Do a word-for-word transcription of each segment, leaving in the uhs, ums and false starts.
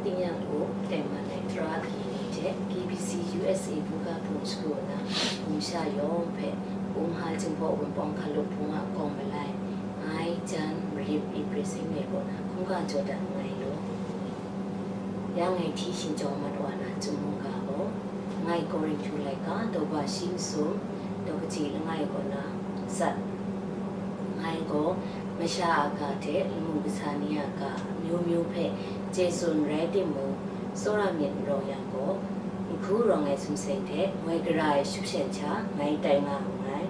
Tingnyang u, tengman ai tara kayi ni hte K B C U S A buga hpung shagu na, gumsha yawng hpe, Umha Jinghpaw Wunpawng Hkalup Hpung a kawng malai, ngai Jan Marip April seng ni kaw na hkungga jaw dat nngai law. Ya ngai hti shingjawng mat wa na, Chyum mungga gaw, ngai Korinhtu laika, daw ba shi masum, daw kaji langai kaw na, sat. Ngai gaw masha a ga hte lamu kasa ni a ga amyu myu hpe chye tsun rai timung, tsawra myit n rawng yang gaw, nhku rawng ai sumseng hte moi gara ai shupshen hta ngai tai nga nngai.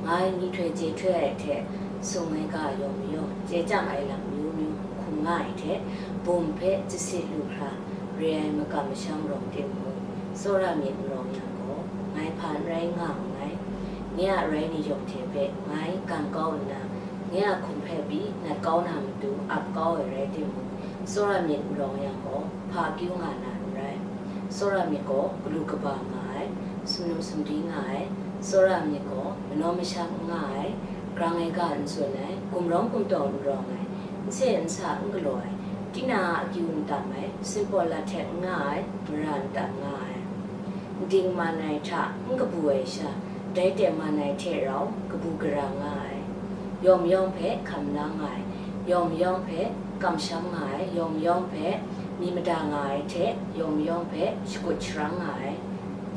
Ngai myihtoi chye htoi ai hte sung ai ga yawng mayawng, chye chyang ai lam amyu myu hkum nga ai hte, bum hpe chyasi lu hkra re ai makam masham rawng timung, tsawra myit n rawng yang gaw, ngai hpa n rai nga nngai. Nye a arai ni yawng hte hpe ngai gan kau nna, nye a hkum hpe pyi nat kau na matu ap kau ai rai timung, tsawra myit n rawng yang gaw, hpa akyu nga na n rai. Tsawra myit gaw galu kaba nga ai, sumnu sumdi nga ai, tsawra myit gaw manaw masham n nga ai, grang ai ga n tsun ai, gumrawng gumtaw n rawng ai, n se n sa n galaw ai, tina a akyu n tam ai, sinpaw lathek n nga ai, mara n tam nga ai. Nding man ai hta n kabu ai sha, dai teng man ai hte rau kabu gara nga ai. Yawng mayawng hpe hkam na nga ai, yawng mayawng hpe kamsham nga ai, yawng mayawng hpe mi mada nga ai hte, yawng mayawng hpe shakut sharang nga ai.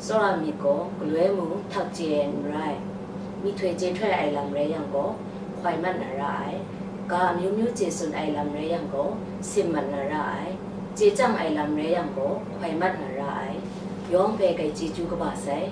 Tsawra myit gaw galoi mung htak chye ai n rai. Myihtoi chye htoi ai lam rai yang gaw, hkoi mat na ra ai. Ga amyu myu chye tsun ai lam rai yang gaw, sim mat na ra ai. Chye chyang ai lam rai yang gaw, hkoi mat na ra ai. Yawng hpe grai chyeju kaba sai,